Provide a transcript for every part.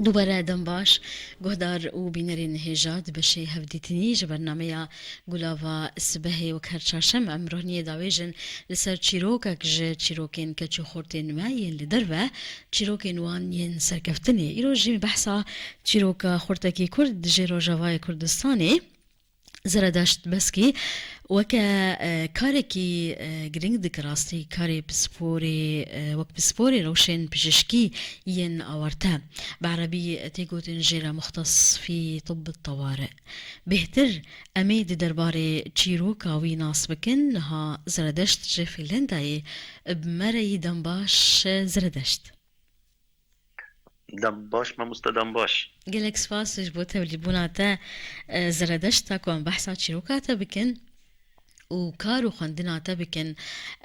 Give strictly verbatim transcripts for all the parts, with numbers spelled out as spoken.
Dubare dem baş, guhdar û bînerên hêja di beşê hevdîtinî ji bernameya Gulava Sibehê wek her çarşem em rohniyê dawêjin li ser çîrokek ji çîrokên keç û xortên me yên li derve, çîrokên wan yên serkeftinê. Îro jî me behsa çîroka xortekî Kurd ji Rojavayê Kurdistanê, Zeredeşt Beskî weke, e, karekî, e, giring dike rastî karê pisporê, e, wek pisporê rewşên pijîşkî yên awarte. Bi erebî tê gotin jê re muxtes fî tibb tewari. Bêhtir em ê di derbarê çîroka wî nas bikin. Niha Zeredeşt ji Fînlendayê bi me re yî. Dem baş, Zeredeşt. Dem baş, mamoste, dem baş. Gelek spas ji bo tevlîbûna te, e, Zeredeşta ku em behsa çîroka te bikin û kar û xwendina te bikin,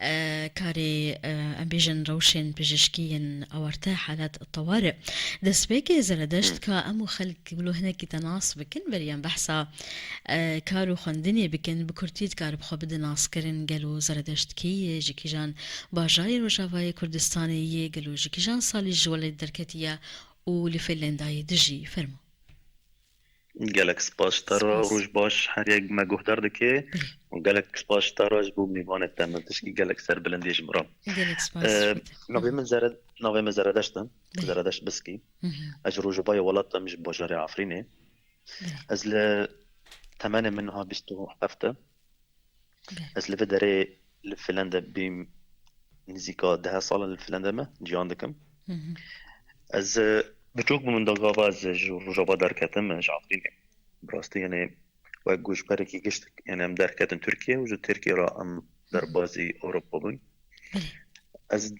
e, karê, e, em bêjin rewşên pijîşkî yên awarte, halet tewari. Destpêkê Zeredeşt Hı. ka em û xelk wilo hinekî te nas bikin, berî em behsa, e, kar û xwendinê bikin, bi kurtî dikare bi xwe bide naskirin, gelo Zeredeşt kî ye, ji kîjan bajarê Rojavayê Kurdistanê yê, gelo ji kîjan salî ji welêt derketiye û li Fînlendayê dijî? Fermo. Gelek spas ji te re, Spas. Roj baş her yek me guhdar dike. Belê. Û gelek spas ji te re ji bo mêvanê te, min tişkî gelek serbilindî ji min re. Gelek spas Ee, ji bo te. navê min Zere-, navê min Zeredeşt e. Belê. Zeredeşt Biskî. Hı hı. Ez ji Rojavayê welat im, ji bajarê Efrînê. Belê. Ez li temenê min niha bîst û heft e. Belê. Ez li vê derê li Fînlande bîm, nizîka deh sal in li Fînlande me ciyan dikim. Hı hı. Ez, e, biçûk bûm da gava ez ji Rojava derketim, ji Efrînê. Bi rastî, yanî, wek goçberekî gişt, yanî, em derketin Tirkiye û ji Tirkiye re em Hı hı. derbazî Ewropa bûn. Belê. Ez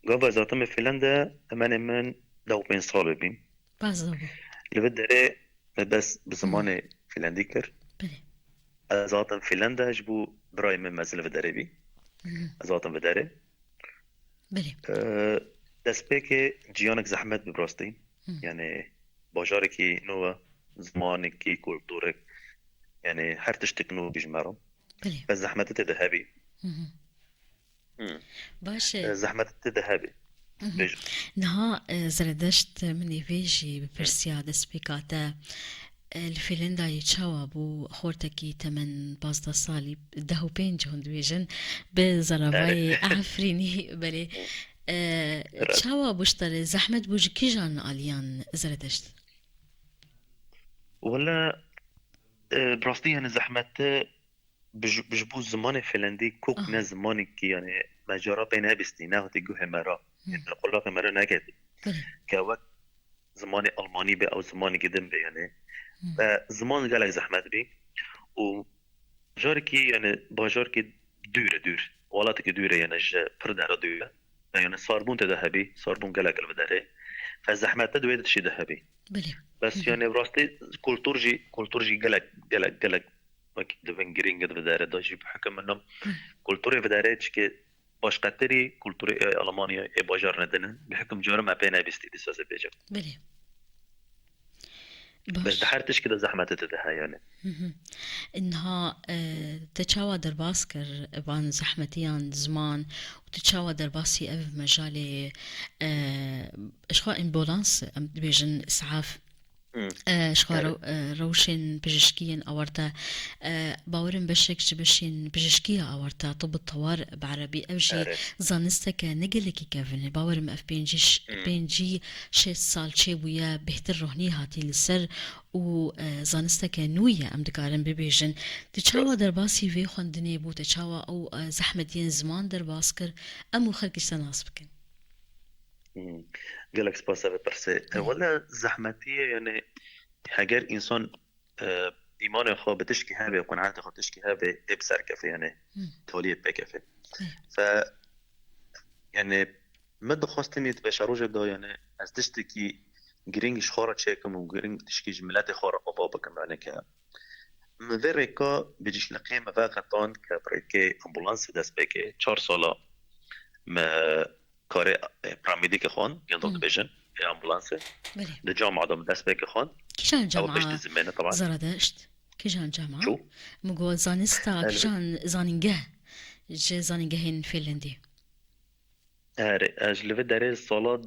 gava ez hatime Fînlande, temenê min deh û pênc sal bibîm. Baş bû. Li vê derê me bes bi Hı. zimanê Fînlendî kir. Belê. Ez hatim Fînlande ji bo birayê min mezin li vê derê bî. Hı. Ez hatim vê derê. Belê. Ee, destpêkê ciyanek zehmet bû bi rastî. Hı. Yani bajarekî nû e, zimanekî, kulturek, yani her tiştek nû bî ji me re. Belê. Bes zehmetê tê de hebî. Hı hı. Hmm. Baş e. E, zehmet tê de hebî. Mhm. Bêjin. Niha, e, Zeredeşt, min ê vê jî bipirsiya destpêka te, e, li Fînlandayê çawa bû xortekî temen pazdeh salî, deh û pênc hûn dibêjin, bi zeravayê Erê. Efrînî, belê. E, Rast. Çawa bû ji te re zehmet bû, ji kîjan aliyan Zeredeşt? Wele, e, bi rastî yani zehmet te bi ji, ji bo zimanê Fînlendî kok Aha. ne zimanekî, yani me cara pê nebîstî, nehatî guhê me re, Hı. yani li qulaqê me re neketî. Belê. Ke wek zimanê Almanî be, ew zimanekî din be, yani. Hı. Ve ziman gelek zehmet bî. Û bajarekî, yani bajarekî dûr e, dûr. Welatekî dûr e, yani ji pir dera dûr e. Yani sarbûn tê de hebî, sarbûn gelek li vê derê. Ve zehmet te di wê tiştî de hebî. Belê. Bes Hı hı. yani rastî kultur jî, kultur jî gelek, gelek, gelek wekî dibin girîng e di vê derê de jî bi hekim min Hı. kulturê vê derê çike başqetirî kulturê ê Almanya ê bajarine din e. Bi hekim cara me pê nebîstî dîsa ez ê bêjim. Belê. Bes Baş. di her tişkî de zehmetê tê de heye yani. Hı hı. Niha, e, te çawa derbas kir van zehmetiyan ziman û tu çawa derbasî ev mejalê, e, ji xwe ambulans, em dibêjin isaf, Hmm. E, ji xwe Erê. rew-, e, rewşên pijîşkî yên awarte, e, bawerim beşek ji beşên pijîşkî ya awarte, tibb tewar bi erebî, ev jî Erê. zanisteke ne gelekî kevin e. Bawerim ev pêncî ş-, Hmm. pêncî şêst sal çêbûye, bêhtir rohnî hatî li ser û, e, zanisteke nû ye, em dikarin bibêjin. Tu çawa Rast. derbasî vê xwendinê bû, te çawa ew, e, zehmetiyên ziman derbas kir, em û xelkî ji te nas bikin? Hmm. Gelek spas ev pirsê. E, Hı. wele zehmetî ye, yani heger însan, e, îmanê xwe bi tişkî hebe, qenaetê xwe tişkî hebe, ê bi ser keve, yani Hı. taliyê pê keve. Hı. Fe, yani min dixwestimî di beşa rojê de, yani ez tiştekî girîng ji xwe re çêkim û girîng tişkî ji miletê xwe re ava bikim, yani ke min vê rêka bi cîşliqê me veqetan ke bi rêkê ambulansê dest pê kê, çar sala me karê, e, paramedîkê xwan, yan da Hmm. dibêjin, ê ambulansê. Belê. Di cama de min dest pê kê xwan. Kîjan Ew cama piştî zimêne, teban. Zaradeşt? Kîjan cama? Çû? Min got zanista, Erê. kîjan zanîngeh? Ji zanîngehên Fînlendî. Erê, ez li vê derê sala,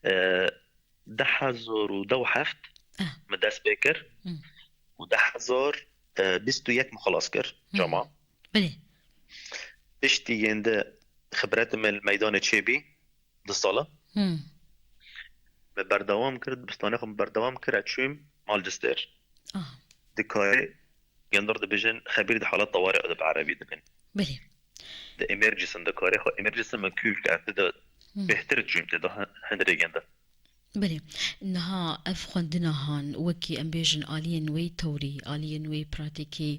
e, deh hezar û deh û heft Ah. min dest pê kir Hmm. û deh hezar bîst û yek min xilas kir Hmm. cama. Belê. Piştî yên de xibret min li meydanê çêbî du sala. Hmm. Me berdewam kir, dibistanê xwe min berdewam kir, ez çûyim Malcistêr. Aha. Di karê gendir dibêjin xebîr di halet teware de bi erebî dibin. Belê. Di emergency de karê xwe emergency min kûr kir, ez tê de Hmm. bêhtir çûyim tê de hin-, hindirê gende. Belê. Niha ev xwendina han wekî em bêjin aliyên wê tewrî, aliyên wê pratîkî,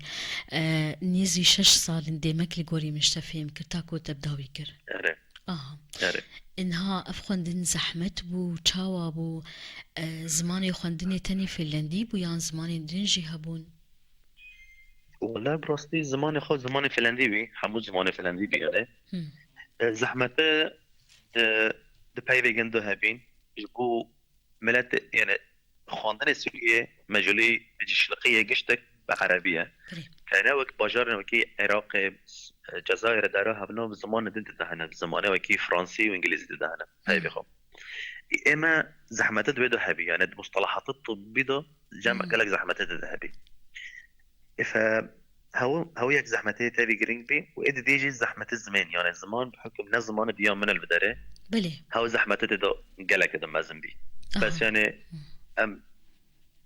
e, nêzî şeş sal in dêmek li gorî min ji te fêm kir ta ku te bi dawî kir. Erê, Aha. erê. Niha ev xwendin zehmet bû, çawa bû? E, zimanê xwendinê tenê fêlendî bû yan zimanên din jî hebûn? Wele bi rastî zimanê xwe zimanê fêlendî bî, hemû zimanê fêlendî bî yani. Hmm. E, zehmete di, di peyvê gendo hebîn, ji bo milet, yani xwendinê Sûriyê, mecûlî cişliqiyê giştek bi erebî ye. Belê. Kene wek bajarên wekî Iraqê, Cezayirê dera hebno bi zimanê din didehene, bi zimanê wekî fransî û îngilîzî didehene. Peyvê xwe. Ê me zehmete di wê de hebî, yani di mustalahata tibbî de cem Hmm. gelek zehmete di de hebî. Ê fe hew, hew yek zehmetê tevî girîng bî û ê didê jî zehmete zimên, yani ziman bi hukm ne zimanê diya min el bi derê. Belê. Hew zehmete tê de gelek de mezin bî. Aha. Bes yani em,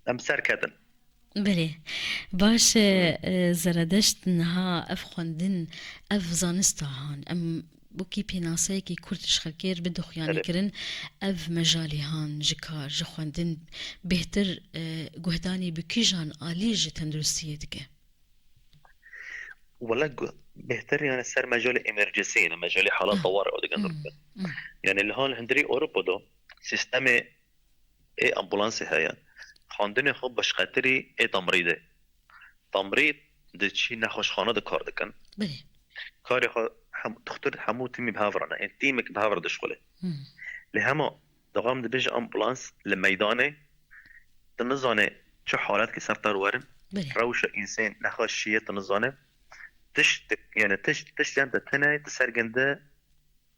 em ser ketin. Belê. Baş e, e, Zeredeşt niha ev xwendin, ev zanista han. Em wekî pênaseyekî kurt ji xelkê re bide xuyanî Erê. kirin, ev mejalî han ji kar, ji xwendin bêhtir e, guhdanî bi kîjan alî ji tenduristiyê dike? Wele gu-, bêhtir yani ser mejalê emergency, yani mejalê halat Ah. teware o dikin Hmm, durke. hmm. Yani li hal hundirî Ewropa de sîstemê ê ambulansê heye. Xwendinê xwe başqetirî ê temrîdê. Temrîd di çî nexweşxane de kar dikin. Belê. Karê xwe hem, dixtur hemû tîmî bi hev re ne. Ê tîmek bi hev re dişxulê. Hmm. Lê hema dixwam dibêje ambulans li meydanê, tu nizane çi haletkî ser te werin, Belê. rewşa însên nexweşiyê tu nizane. Tişt, yani tişt, tişt yan te tine, tu ser ginde,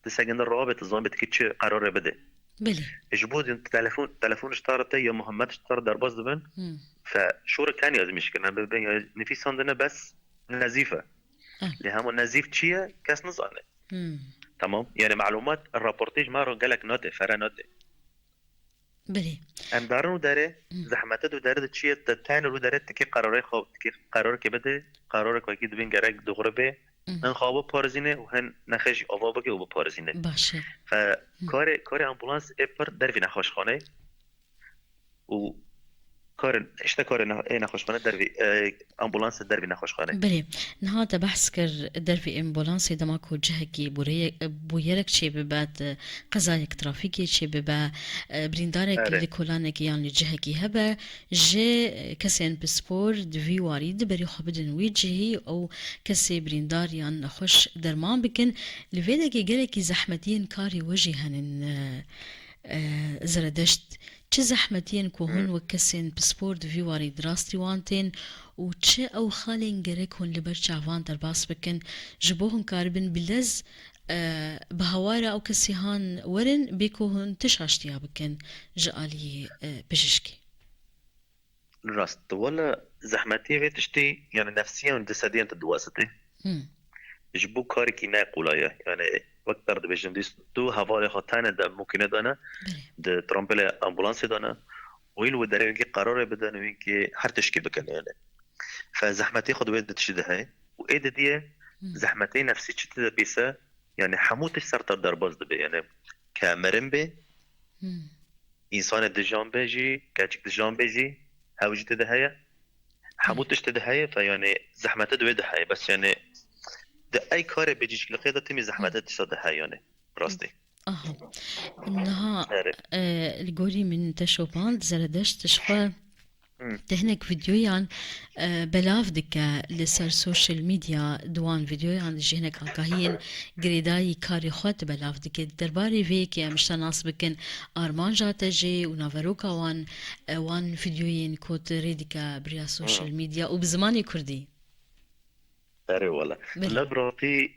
tu ser ginde rabe, tu zanbê tu ki çi qerarê bide. Belê. Ji bo din telefon, telefon ji te re te ya Muhammed ji te re derbas dibin. Hmm. Fe şûr keniya zimîş kirine bibin ya nifîsandine bes nezîf e. Ah. Lê hema nezîf çi ye? Kes nizane. Hmm. Tamam. Yani malumat, raportê ji me re gelek nate, fere nate. Belê. Em darin û derê, Hmm. zehmete du derê de çi ye? Te ten û derê tikê qerarê xwe, tikê qerarê ke bide, qerarê ku wekî dibin gerek doğru be. Hmm. Hin xwe biparêzîne û hin nexê jî ava bike û biparêzîne. Baş e. Fe Hmm. karê, karê ambulans ê pir dervî nexweşxaneyê û karê, işte karê ne-, ê nexweşxane dervî, e, ambulans dervî nexweşxaneyê. Belê. Niha te behs kir dervî ambulansê dema ku cihekî bûreye-, bûyerek çêbibe, te qezayek trafîkê çêbibe, e, birîndarek Erê. li kolanekî yan li cihekî hebe, ji kesên pispor di vî warî di berî xwe bidin wî cihî û kesê birîndar yan nexweş derman bikin. Li vê dekê gelekî zehmetiyên karê we jî henin, e, e, Zeredeşt. Çi zehmetiyên ku hûn Hı. wek kesên pispor di vî warî di rastî wan tên û çi ew xalên gerek hûn li ber çavan derbas bikin, ji bo hûn karibin bi lez, e, bi hawara ew kesî han werin, bê ku hûn ti şaştiya bikin ji aliyê, e, pijîşkî? Rast, wele zehmetiyê vê tiştî, yani nefsiyen û cesediyen te diwesitê. Hmm. Ji bo karekî ne qulay e. Yani wek te dibêjin, bîst û du hevalê xwe tene de mûkîne dane, Belê. di trampelê ambulansê dane, û yên wê derê wekî qerarê bidin û wekî her tişkî bikin yani. Fe zehmetê xwe di wê di tiştî de heye. Û ê didiye Hmm. zehmetê nefsî çi de pêse, yani hemû tişt ser te derbas dibe yani. Ke mirin bê, Hmm. însanê dijan be jî, keçik dijan be jî, ew jî tê de heye. Hemû Hı. tişt tê de heye, fe yani zehmete di wê de heye. Bes yani di ey karê bicîşkiliqê de timî zehmete tişta de heye yani. Rastî. Aha. Niha, Erê. e, li gorî min te şopand, Zeredeşt ji xwe Hı. te hinek vîdeoyan, e, belav dike li ser social media, di wan vîdeoyan de jî hinek agahiyên girêdayî karê xwe tu belav dike. Derbarê vê yekê em ji te nas bikin, armanca te jê û naveroka wan, e, wan vîdeoyên ku tu rê dike biriya social media û bi zimanê kurdî. Erê wele. Belê. Wele bi rastî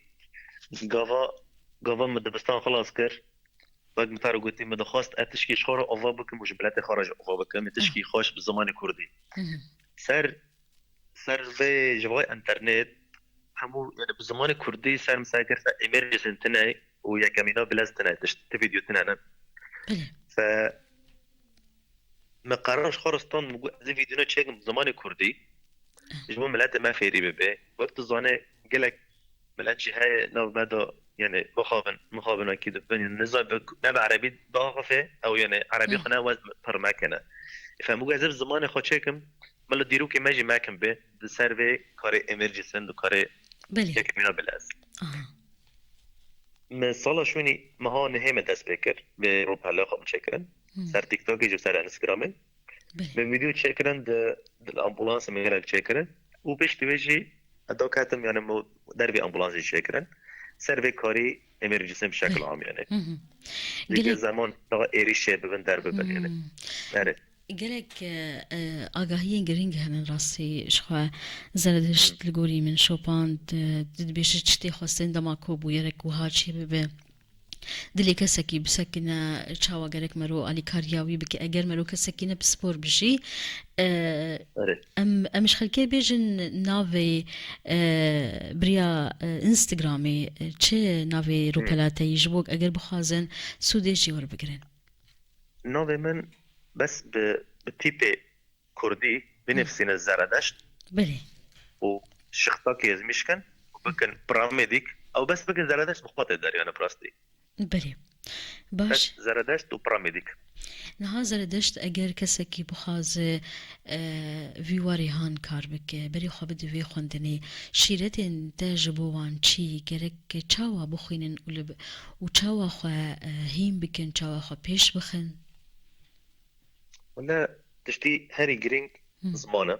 gava, gava min dibistan xilas kir. Wek min te re gotî, min dixwest ez tişkî ji xwe re ava bikim û ji miletê xwe re jî ava bikim, min tişkî xweş bi zimanê kurdî. Ser, ser vê, ji vay internet, hemû, yani, bi zimanê kurdî ser min ser kir, ser emergency tune û yekemîna bilez tune, tişt, ti vîdeo tune ne. Belê. Fe, me qerar ji xwe re stand, min got, ez ê vîdeo çêkim bi zimanê kurdî, ji bo miletê me fêrî bibe. Wek tu zanê, gelek milet jî heye nav me de, yani, mixabin, mixabin wekî dibin, yani, nizan bi, ne bi erebî daxife, ew, yani, erebî xwe ne wez pir mekene. Fem û ez ê bi zimanê xwe çêkim, min li dîrokê me jî mekin be, di ser vê karê emergency, di karê Belê. Yekemîna bilez. Aha. Me sala şûnî meha nihê me dest pê kir, vê rûpele xwe min çêkirin. Ser TikTokê jî û ser Instagramê. Belê. Me vîdeo çêkirin, di, di ambulansê me gelek çêkirin. Û piştî wê jî ez daketim, yani, min dervê ambulansê jî çêkirin. Ser vê karî emergency bi şekil am, yani. Hı hı. Dîke Gelek zaman daha êrîşê bibin der bibin, yani. Hmm. Erê. Gelek, e, e, agahiyên girîng hene rastî ji xwe. Zeredişt li gorî min şopand, e, tu dibêjî çi tê xwestin dema ku bûyerek wiha çê bibe. Dilê kesekî bisekine, çawa gerek mero alîkariya wî bike, eger mero kesekî ne pispor bijî. E, Erê. em, em ji xelkê bêjin navê, e, biriya, e, Instagramê, e, çi navê Hı. rûpela te yî ji bo eger bixwazin sûdê jî werbigirin. Navê min bes bi, bi tîpê kurdî binivîsîne Zeredeşt Belê. û şixtakê ezmîş kin û bikin paramedîk. Ew bes bikin Zeredeşt bi xwe tê deriyane bi rastî. Belê. Baş. Bes Zeredeşt û paramedîk. Niha Zeredeşt eger kesekî bixwaze, e, vî warê han kar bike, berê xwe bide vê xwendinê, şîretên te ji bo wan çi, gerek çawa bixwînin û li, û çawa xwe, e, hîn bikin, çawa xwe pêş bixin? Wele tiştî herî girîng Hı. ziman e.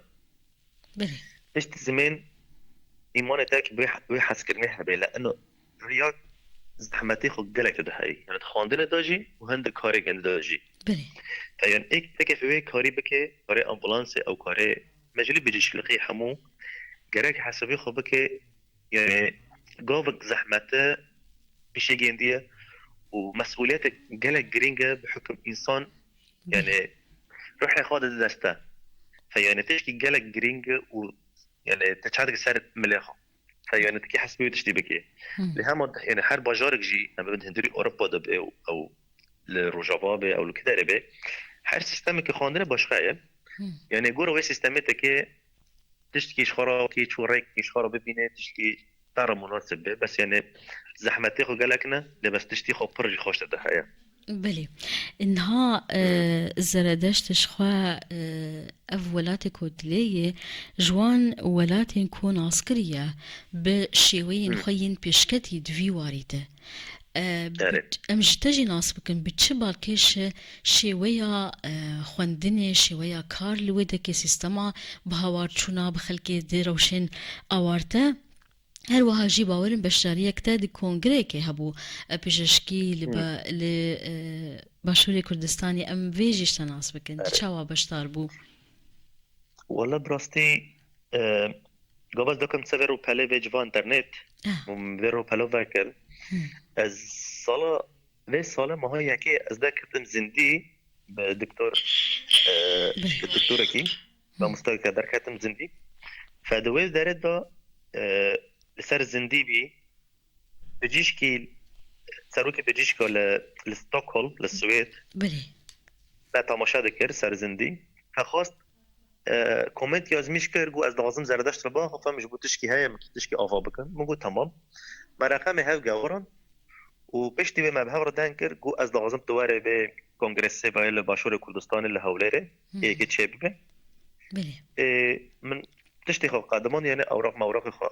Belê. Piştî zimên îmanê te ki wê he-, wê hezkirinê hebe, le ino riya zehmetê xwe gelek dide heyî. Yani di xwendinê de jî û hin di karê gindi de jî. Belê. Te yani êk teke wê karî bike, karê ambulansê ew karê meclî bicîşliqî hemû gerek hesabê xwe bike, yani gavik zehmete pişê gendiye û mesûliyete gelek girîng e bi hukum însan, Belê. yani ruhê xwe dide deste. Fe yani tişkî gelek girîng e û yani te çadik ser milê xwe. Fe yani tu kî hesbê wê tiştî bikê. Hı. Lê hema yani her bajarek jî, em bibin hundirî Ewropa de be û ew li Rojava be ew li kiderê be, her sîstemeke xwendinê başqa ye. Hı. Yani gora wê sîstemê te kê tiştkî ji xwe re kî çû rêkî ji xwe re bibîne, tiştkî te re munasib be. Bes yani zehmetê xwe gelek ne, lê bes tiştî xwe pir jî xweş te de heye. Belê. Niha, e, Hı. Zeredeşt ji xwe, e, ev welatê ku dilê ye, ji wan welatên ku nas kiriye, bi şêweyên Hı. xwe yên pêşketî di vî warî de. E, bi Erê. em ji te jî nas bikin, bi çi balkêş şêweya, e, xwendinê, şêweya kar li wê dekê sîstema bi hawarçûna bi xelkê dê rewşên awarte? Her wiha jî bawerim beşdariyek te di kongrekê hebû, e, pijişkî li Hı. be-, li, e, Başûrê Kurdistanê, em vê jî ji te nas bikin. Tu Erê. çawa beşdar bû? Wele bi rastî, e, gava ez dikim ser vê rûpelê vê civa internet, Ah. û min vê rûpelo vekir. Hı. Ez sala, vê sala meha yekê ez derketim zindî bi doktor, e, Belê. bi doktorekî, Hı. mamostayeke derketim zindî. Fe di wê derê de, e, li ser zindî bî, Bijîşkî, serokê bijîşka li, li Stockholm, li Swêd, Belê. me temaşe dikir ser zindî. Xwe xwest, e, koment yazmîş kir, got, "Ez dixwazim Zeredeşt re biaxifim, ji bo tişkî heye, min tişkî ava bikim." Min got, "Tamam." Me reqemê hev gewirand û piştî wê me bi hev re deng kir, got, "Ez dixwazim tu were vê kongresê, vê li Başûrê Kurdistanê li Hewlêrê, Hı. êkê çê bibe." Belê. Ê, min tiştê xwe qedimand, yani ewraq mewraqê xwe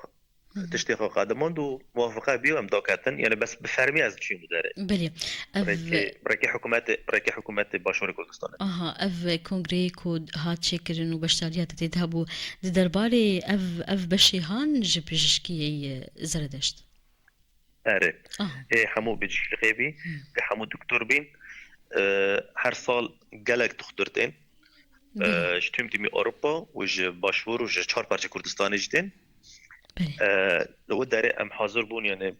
Hı hı. Tiştê xwe qedimand û muwafiqe bîyo em daketin. Yani bes bi fermî ez çûyim derê. Belê. Ev Birêkê, birêkê hikûmetê, birêkê hikûmetê Başûrê Kurdistanê. Aha, ev kongreyê ku hat çêkirin û beşdariya te tê de hebû, di derbarê ev, ev beşê han ji pijişkiyê ye Zeredeşt? Erê. Aha. Ê hemû bijîşkê bî, Hı. ê hemû doktor bîn. E, her sal gelek doktor tên. Belê. E, ji tüm tîmî Ewropa û ji Başûr û ji çar parçe Kurdistanê jî tên. Belê. E, li wê derê em hazir bûn, yani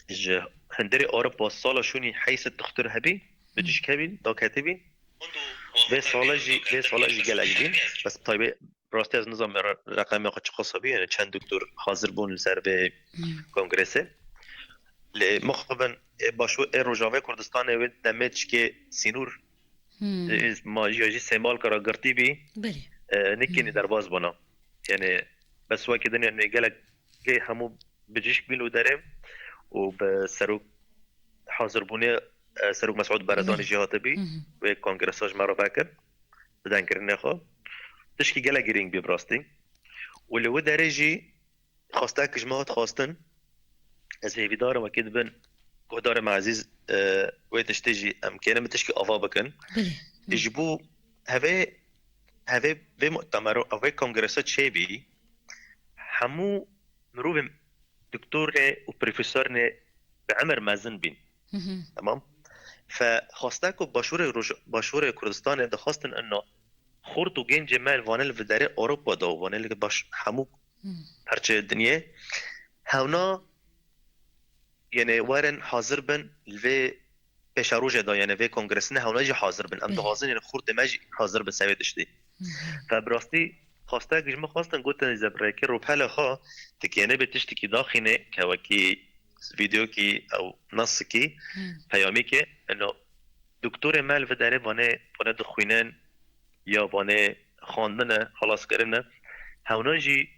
ji hundirê Ewropa sala şûnî heyşt dixtur hebî, bijîşk hebî, daketibî. Vê sala jî, vê sala jî gelek bîn. Bes taybê, rastî ez nizam re-, reqemê xwe çiqas hebî, yani çend doktor hazir bûn li ser vê Hmm. kongrese. Lê mixabin ê başû ê Rojavê Kurdistanê wê demê çikê sînûr, Hmm. ê, ma jî, jî sêmalka ra girtî bî, Belê. e, nikînî Hmm. derbas bûna. Yani bes wekî din, yani gelek gê hemû bijîşk bîn û derê û bi serok hazirbûnê, e, Serok Mesûd Barzanî Belê. jî hatibî, Hı hı. wê kongresa ji me re vekir, bi dengkirinê xwe. Tişkî gelek girîng bî bi rastî. Û li wê derê jî xwestek ji me hat xwestin, ez hêvîdar im wekî dibin guhdarê me ezîz, e, wê tiştê jî em kêne min tişkî ava bikin. Belê. Hı. Ji bo hevê, hevê vê mu'temero, ev vê kongresa çêbî, hemû mirovên doktorê û profesorê bi emir mezin bîn. Hı hı. Tamam. Fe xwesta ku başûrê roj-, başûrê Kurdistanê dixwestin ino xurt û gencê me vanê li viderê Ewropa de û vanê li baş hemû Hı. parçeyê dinyê hewna, yani werin hazir bin li vê pêşerojê de, yani vê kongresine hewna jî hazir bin. Em Belê. dixwazin yani xurtê me jî hazir bin ser vê tiştî. Hı hı. Fe bi rastî xwestek ji min xwestin gotin, ze bi rêkê rûpelê xwe tikêne bê tiştekî daxîne ke wekî vîdeokî ew nasikî, Hı. peyamîkê, ino doktorê me li vê derê vanê, vanê dixwînin ya vanê xwendine, xelas kirine, hewna jî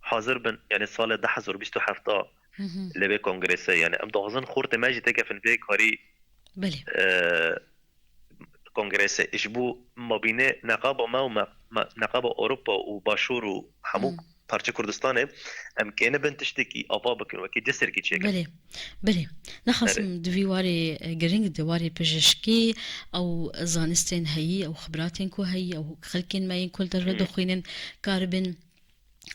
hazir bin, yani salê du hezar bîst û heft Hı hı. li vê kongrese, yani em dixwazin xurtê me jî têkefin vê karî Belê. e, kongrese. Ji bo mabînê neqaba me û me, me, neqaba Ewropa û Başûr û hemû Hmm. parçe Kurdistanê em kêne bin tiştekî ava bikin, wekî cisirkî çêkin. Belê, belê. Nexasim Erê. di vî warê, e, giring, di warê pijişkî, ew zanistên heyî, ew xibratên ku heyî, ew xelkên me yên ku li derve Hmm. dixwînin, karibin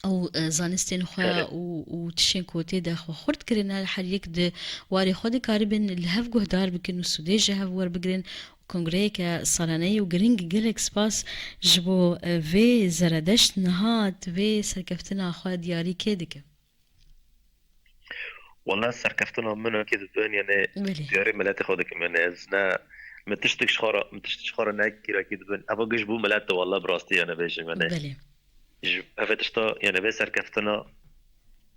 ew, e, zanistên xwe Erê. û, û tiştên ku tê de xwe xurt kirine, her yek di warê xwe dikaribin li hev guhdar bikin û sûdê ji hev werbigirin. Kongreyeke salaneyî û giring, gelek spas ji bo, e, vê Zeredeşt niha di vê serkeftina xwe diyarî kê dike. Wala serkeftina min wekî dibin, yani Belê. diyarê miletê xwe dikim. Yani ez ne, min tiştik ji xwe re, min tiştik ji xwe re nekir wekî dibin. Eva giş bû milet de wala bi rastî yani bêjim yani. Belê. Ji, ev tişta yani vê serkeftina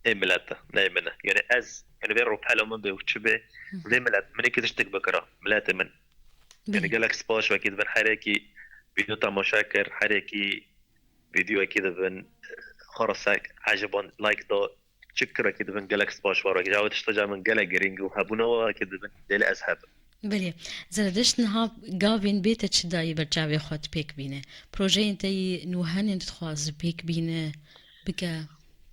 ê milet e, ne ê min e. Yani ez, yani vê rûpela min bê û çi bê, Hı. vê milet, min ê kê tiştik bikira, miletê min. Yani Belê. gelek spas wekî dibin, herekî vîdeo temaşe kir, herekî vîdeoyekî dibin, xwe re sek, eciban like da, çi kirekî dibin, gelek spas war wekî. Ew tişta ca min gelek girîng û hebûna wekî dibin, dêlê ez hebim. Belê. Zeredeşt niha gavên bê te çi dayî ber çavê xwe tu pêk bîne? Projeyên te yî nû henin tu dixwaz pêk bîne, bike?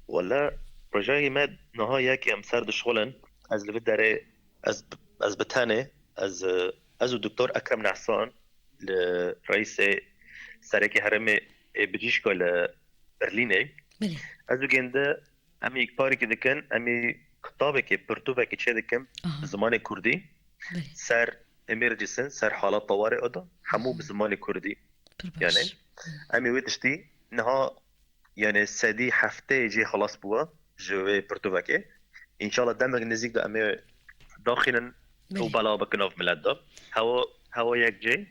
Wala, projeyê me niha yekê em ser dişxulin. Ez li vê derê, ez, ez bi tenê, ez, ez û Doktor Ekrem Nehsan li reîsê serekê herêmê ê bijîşka li Berlînê. Belê. Ez û gênde em ê yekparekî dikin, em ê kitabekê, pirtûvekê çê dikin Aha. bi zimanê kurdî. Belê. Ser emergency, ser halat tawarê oda, hemû bi Hı. zimanê kurdî. Pir baş. Yani, Hı. em ê wê tiştî niha, yani sedî heftê jê xelas bûye ji wê pirtûvekê. Înşallah demek nêzîk de em ê daxînin û Belê. bela bikin av milet de. Hewa, hewa yek cê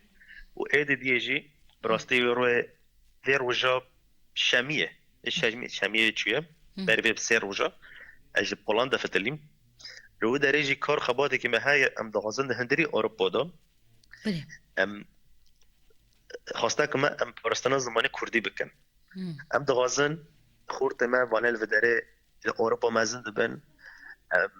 û ê didiyê jî bi rastî wê royê vê roja şemiyê. Ê şemiyê, şemiyê çûye. Hı. Berê vê bi sê roja. Ez ji Poland de fitilîm. Li wê derê jî kar xebatekî me heye, em dixwazin di hundirî Ewropa de Belê. em xwestek me em parastina zimanê kurdî bikin. Hmm. Em dixwazin xortê me vanê li vê derê li Ewropa mezin dibin. Em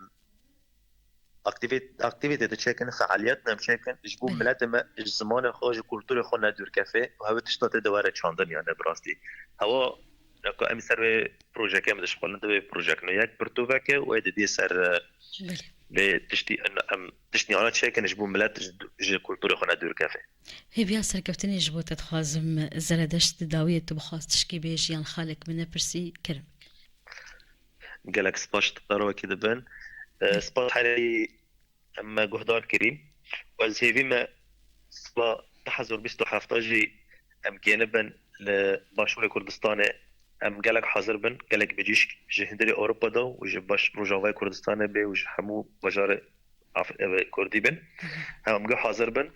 aktivît-, aktivîtê diçêkin, fealiyet em çêkin, ji bo Belê. miletê me ji zimanê xwe, ji kulturê xwe nedûr kefe û hevê tişta tê de were çandin, yani bi rastî. Hewa, naka em ser vê projeyekê em dişxulin, divê projeyek nû yek pirtûvek e û ê didiyê ser, e, Belê. vê tiştî em, em tiştî ana çêkin ji bo milet ji, ji kulturê xwe nedûr kefe. Hêviya serkeftinê ji bo te dixwazim, Zeredeşt, di dawiyê tu bixwaz tişkî bêjî yan xalek min nepirsî, kerem. Gelek spas ji te re wekî dibin. E, Belê. Spas herî em me guhdar kirî. Û ez hêvî me sala du hezar bîst û heft jî em kênibin li Başûrê Kurdistanê. Em gelek hazir bin, gelek bijîşk ji hundirê Ewropa de û ji baş Rojavayê Kurdistanê bê û ji hemû bajarê af-, e, kurdî bin. Em gi hazir bin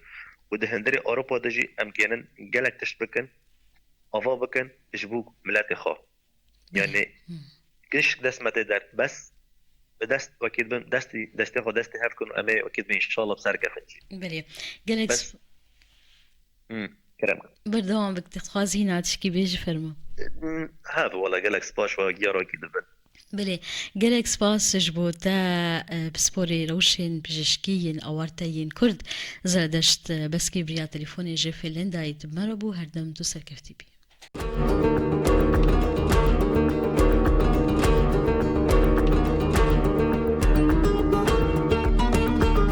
û di hundirê Ewropa de jî em gênin gelek tişt bikin, ava bikin ji bo miletê xwe. Yani giş dest me tê dert, bes bi dest wekî bin, destî, destê xwe destê hev kin û em ê wekî bin, inşallah bi ser kefin jî. Belê. Gelek Bes. Hmm, kerem. Berdewam bik, dixwazî hîna tişkî bêjî, fermo. Hmm, hev wala gelek spas we giya wekî dibin. Belê, gelek spas ji bo te, e, pisporê rewşên pijîşkî yên awarte yên Kurd, Zerdeşt, e, Beskî bi riya telefonê ji Finlandayê di me re bû, herdem tu serkeftî bî.